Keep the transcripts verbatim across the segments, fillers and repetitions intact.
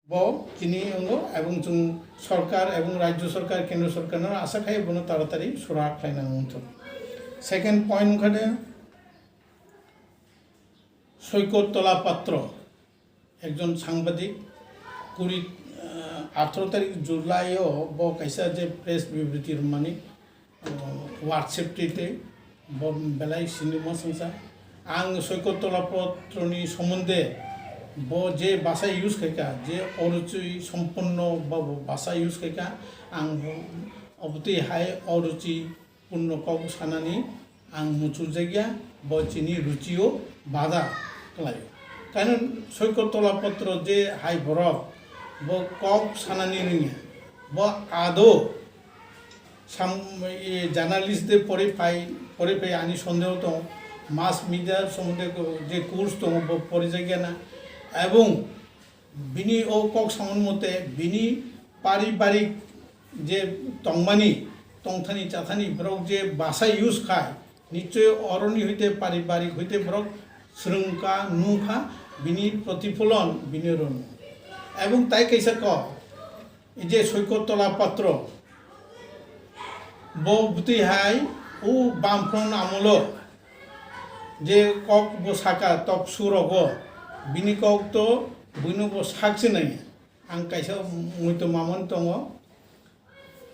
Bo chini wngo, ebong chwng sorkar ebong rajyo sorkar, kendro sorkar no asa khai bono taratari sura khlaina wngthok. Second point wngkha de Soikot Tola Patro, ekjon sangbadik, kuri, ah, atharo tarik July o bo kaisa je press bibriti rwmani, ah, WhatsApp twi twi bo belai sini mwsangsa. Ang Soikot Tola Patroni somonde bo je basa use khaika, je oruchi somponno ba bo basa use khaika, ang bo obotwi hai oruchi punno kok sanani ang muchurjakya, bo chini ruchio bada khlaio. Kaino Soikot Tola Patro je hai borok, bo kok sanani rwngya, bo ado sam-, e, journalist de pori phai, pori phai ani sondeho tongo, mass media somonde je course tongo, bo porijakya na, ebong bini o kok samani mote bini paribarik je tongmani, tongthani chathani borok je basa use khai, nichoi oroni hoite paribarik hoite borok swrwngkha, nukha, bini protipholon bini rono. Ebong tai kaisa kok, je Soikot Tola Patro, bo bwtwi hai o Bamfront amolo je kok bo saka tok surogo, bini kok to buino bo sakse nai. Ang kaisa muito mamon tongo.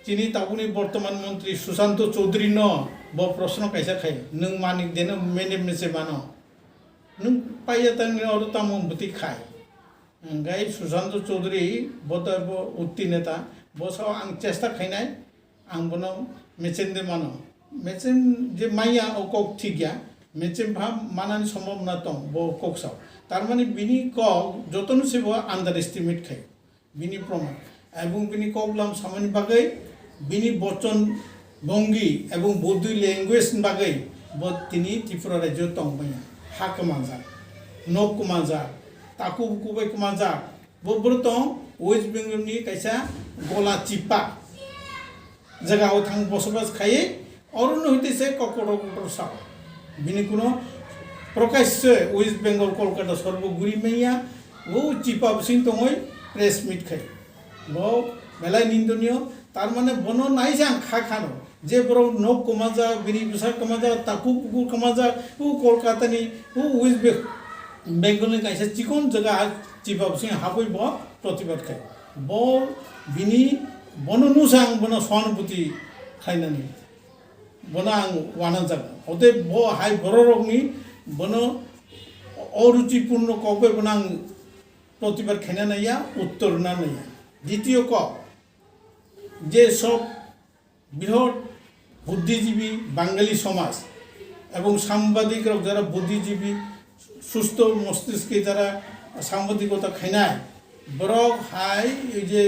Chini tabukni bortoman montri Sushanto Chowdhury no bo proshno kaisa khai, "Nwng manik deno mene meche mano? Nwng paiya tangni oro tamo bwtwi khai?" Hingkai Sushanto Chowdhury bo to bo utti neta, bo sao ang chesta khainai, ang bono mechen de mano. Mechen je maya o kok thik ya, mechen bha manani sombhabona tong bo kok sao. Tar mani bini kok jotono se bo underestimate khai. Bini proman. Ebong bini kok lam samani bagwi, bini bochon bongi ebong body language ni bagwi bo tini Tripura rajyo tong maya. Ha kwmanjak, nok kwmanjak, taku buku bai kwmanjak. Bo bwrwi tong West Bengal ni kaisa gola chipa jaga o thang bosobas khai, oro no hite se kokoro kokoro sao. Bini kuno prokashe West Bengal Kolkata sorbo guri maya, o chipa bising tongoi press meet khai. Bo belai nindoniyo, tar mane bono naijang kha khano. Je borok nok kwmajak, bini bwsa kwmajak, taku buku kwmajak, o Kolkata ni, o West Be-, Bengal ni kaisa chikon jaga ha, chiba bising habwi bo protibad khai. Bo bini, bono nusa ang bono sohanubuti khlainani. Bono ang wanajak. Ote bo hai bororokni bono oruchipurno kokbai bono ang protibad khaina naiya, uttor na naiya. Ditiyo kok, je sob বৃহৎ বুদ্ধিজীবী বাঙালি সমাজ এবং সাংবাদিক যারা বুদ্ধিজীবী সুস্থ মস্তিষ্কে যারা সাংবাদিকতা খাইনায় বরক হাই এই যে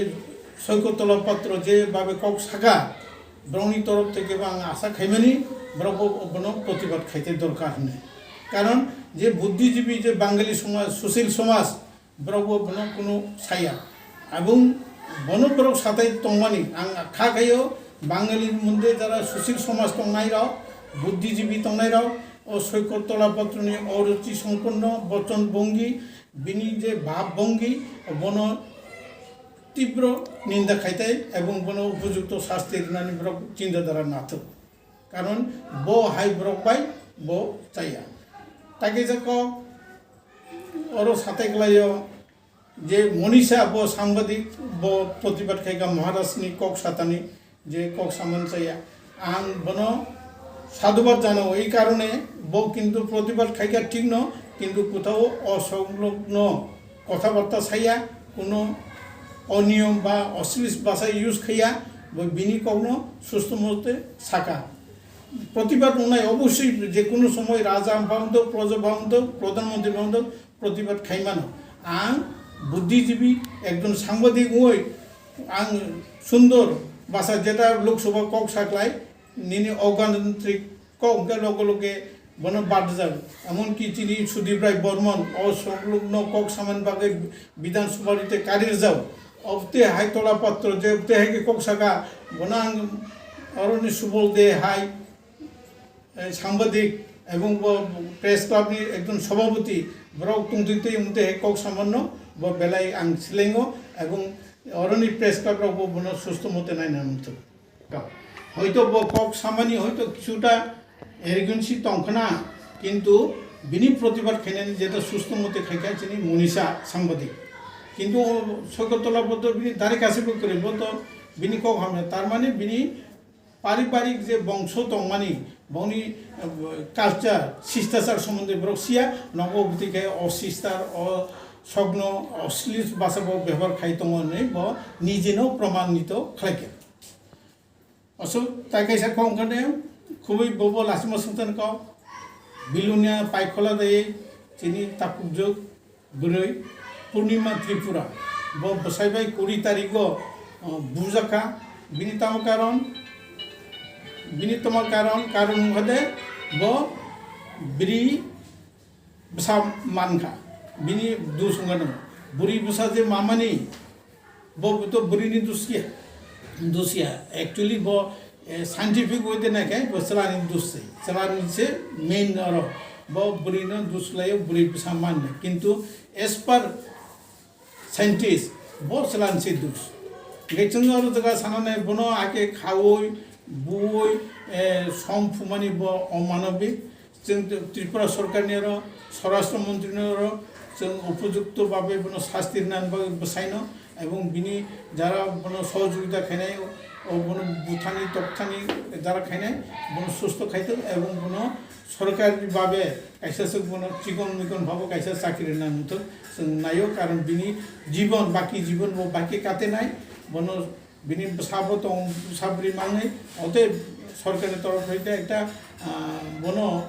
সৈকতলা পাত্র যেভাবে কক সাকা বরকনি তরফ থেকে বা আশা খাইমানি বরক বনো প্রতিবাদ খাইতে দরকার হনে কারণ যে বুদ্ধিজীবী যে বাঙালি সমাজ সুশীল সমাজ Borok bo bono kunu saya. Abung bono borok satai tongmani ang kha khaio Bangali mundre jara sushil somaj tongnai rok, buddhijibi tongnai rok, o soikot tola patroni oruchi somponno bochon bongi bini je bhab bongi bono tibro ninda khaitai ebong bono upojukto sasti rinani borok chinta dara nathok. Karon bo hai borok bai bo chaya. Tagi jako oro satai klaio je Monisha bo sangbadik bo protibad khaika Maharaj ni kok satani je kok saman chaya. Ang bono sadhubad janao, ei karone bo kintu protibad khaika thik no, kintu kothao osonglogno kothabarta saya, kuno oniyom ba oslis basa use khaya, bo bini kokno susto mote saka. Protibad wngnai obossoi je kuno somoy raja bhabanto, proja bhabanto, pradhan mantri bhabanto protibad khaimano. Ang buddhijibi, ekjon sangbadik wngoi ang sundor basa jeta Lok Sabha kok saklai, nini ogantantrik kok hwnkhe loge loge bono bad rwjak. Emonki chini Sudip Rai Bormon o soklukno kok samani bagwi Bidhan Sabha rite kari rwjak. Obte hai tola patro je obte hai khe kok saka, bono ang oroni subol de hai, eh, sangbadik ebong bo press club ni ekjon sobhapoti borok tongtwi twi mute hai kok samanno bo belai ang silengo. Ebong oroni press club rokbo bono susto mote naina nangthok. Hoito bo kok samani hoito kisuta arrogancy tongkhna, kintu bini protibad khainani jeta susto mote khaikha chini Munisa sangbadik. Kintu o Soikotola bo to bini dari kasibo kwrwi, bo to bini kok hamya, tar mane bini paribarik je bongso tongmani, bongni, eh, culture, sistasar somonde borok siya, nogo bwtwi khe o sistar, o sogno, o slis basa bo bebohar khai tongo hinwi bo nijeno promanito khlaikha. Aswk tai kaisa kok wngkha de, khubui bobo lachima swngchan kok, Bilonia Paikhola de chini tapukjwk, bwrwi Purnima Tripura, bo bwsai bai kuri tarigo, uh, bujakha. Bini tamo karon, bini tamo karon, karon wngkha de bo bwrwi bwsa mankha, bini dus wngkha no. Bwrwi bwsa je mamani, bo to bwrwini dus ya, dus ya. Actually bo, eh, scientific way de naikhe bo chwlani dus se, chwlani se main oro. Bo bwrwino dus laio, bwrwi bwsa manna. Kintu as per scientist, bo chwlani se dus. Hingke chwng oro jaga sananai bono ake khaui, buui, eh, som phumani bo omanobik. Chwng Tripura sorkarni oro, Swarashtra Montrino oro chwng upojukto babe bono sasti rwnani bagwi bwsaino, ebong bini jara bono sohojogita khainai, o bono buthani tokthani jara khainai, bono susto khaithok ebong bono sorkari babe kaisa swk bono chikon mikon bhabo kaisa chakri rwnani wngthok chwng naio, karon bini jibon, baki jibon bo baki katenai, bono bini bwsabo tong, bwsa bwrwi mangnai, otei sorkarni torof hoite ekta, ah, bono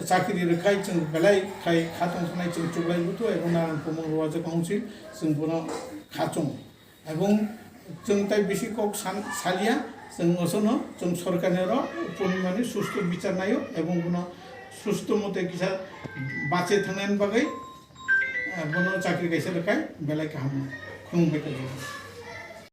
chakri rwkhai chwng belai khai kha tongkhanai chwng chublai buthu ebong narang tumung rwajak council chwng bono kha chwng. Ebong chwng tai bisi kok san-, salia, chwng osono chwng sorkarni oro Purnimani susto bichar naio ebong bono susto mote kisa bache thangnani bagwi, ah, bono chakri kaisa rwkhai belai kaham khulumbai kajak.